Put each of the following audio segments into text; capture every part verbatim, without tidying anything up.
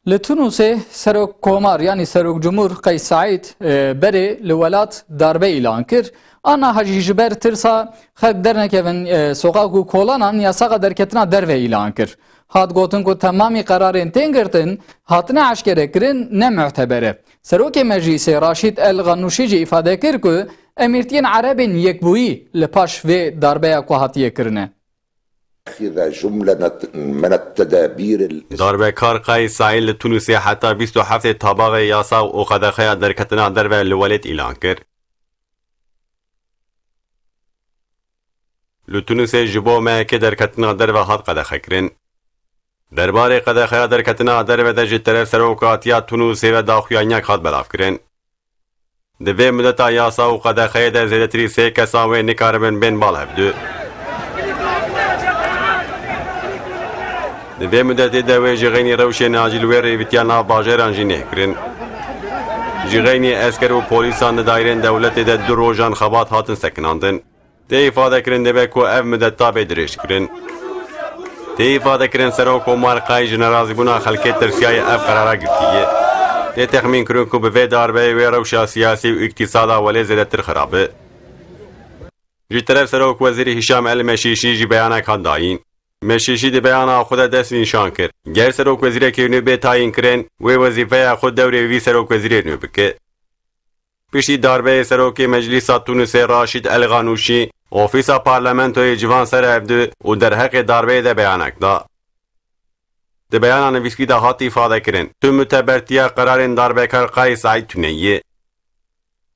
Li Tunusê Serok Komar, yanî Serok Cumhur Qeys Saîd, e, berê li welat darbe îlan kir. A niha jî ji ber tirsa xelk dernekevin, e, soqaq û kolanan yasaxa derketina derve îlan kir. Hat gotin ku temamî qerarên tên girtin, hatine eşkerekirin, ne muteber e. Serokê Meclîsê Raşîd El Ganûşî jî îfade kir ku Emîrtiyên Erebên Yekbûyî li paş vê darbeya ku hatiye kirine. أخذ جملة من التدابير الاست- Darbekar Qeys Saîd li Tunusê heta bîst û heftê tabaxê yasa û qedexeya derketina derve li welêt îlan kir. Li Tunusê ji bo mehekê derketina derve hat qedexekirin. Derbarê qedexeya derketina derve de ji teref serokatiya Tunusê ve daxuyaniyak hat belavkirin. Di vê mudeta yasa û qedexeyê de zêdetirî sê kesan wê nikaribin bên bal hevdu. Di vê mudetê de wê ji xeynî rewşê nacî li wê rêvîtiya nav bajêran jî nêkirin. Ji xeynî esker û polîsan di daîrên dewletê de du rojan xebat hatin sekinandin. Tê îfadekirin debe ku ev mudeta bê dirêjkirin. Tê îfadekirin Serok Komar Qeys ji nerazîbûna xelkê tirsiyaye ev qerara girtiye. Tê texmînkirin ku bi vê darbeyê wê rewşa siyasî û îktisada welê zêdetir xirabe. Ji teref Serok Wezîrî Hişam El Meşîşî jî beyanek hat dayîn. Meşîşî di beyana xwe de dest nîşan kir. Ger Serok Wezîrekî nû bê tayînkirin, wê wezîfeya xwe dewrê vî Serok Wezîrê nû bike. Piştî darbeyê Serokê Meclîsa Tunusê Raşîd El Ganûşî, Ofîsa Parlamentoyê Civan Serhevdu û derheqê darbeyê de beyanek da. Di beyana nivîskî de hat îfadekirin, tu mutebertiya qerarên darbekar Qeys Saîd tune ye.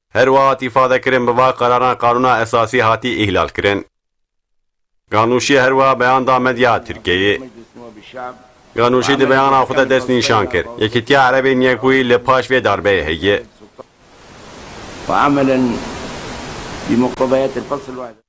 Her wiha hat îfadekirin bi va qeraran qanûna esasî hatî îhlalkirin. Ganûşî her wiha beyan da medya Tirkiyeyê. Ganûşî di beyana xwe de dest nîşan kir, Yekîtiya Erebên Yekbûyî li paş vê darbeyê heye. وعملا بمقتضيات الفصل الواحد.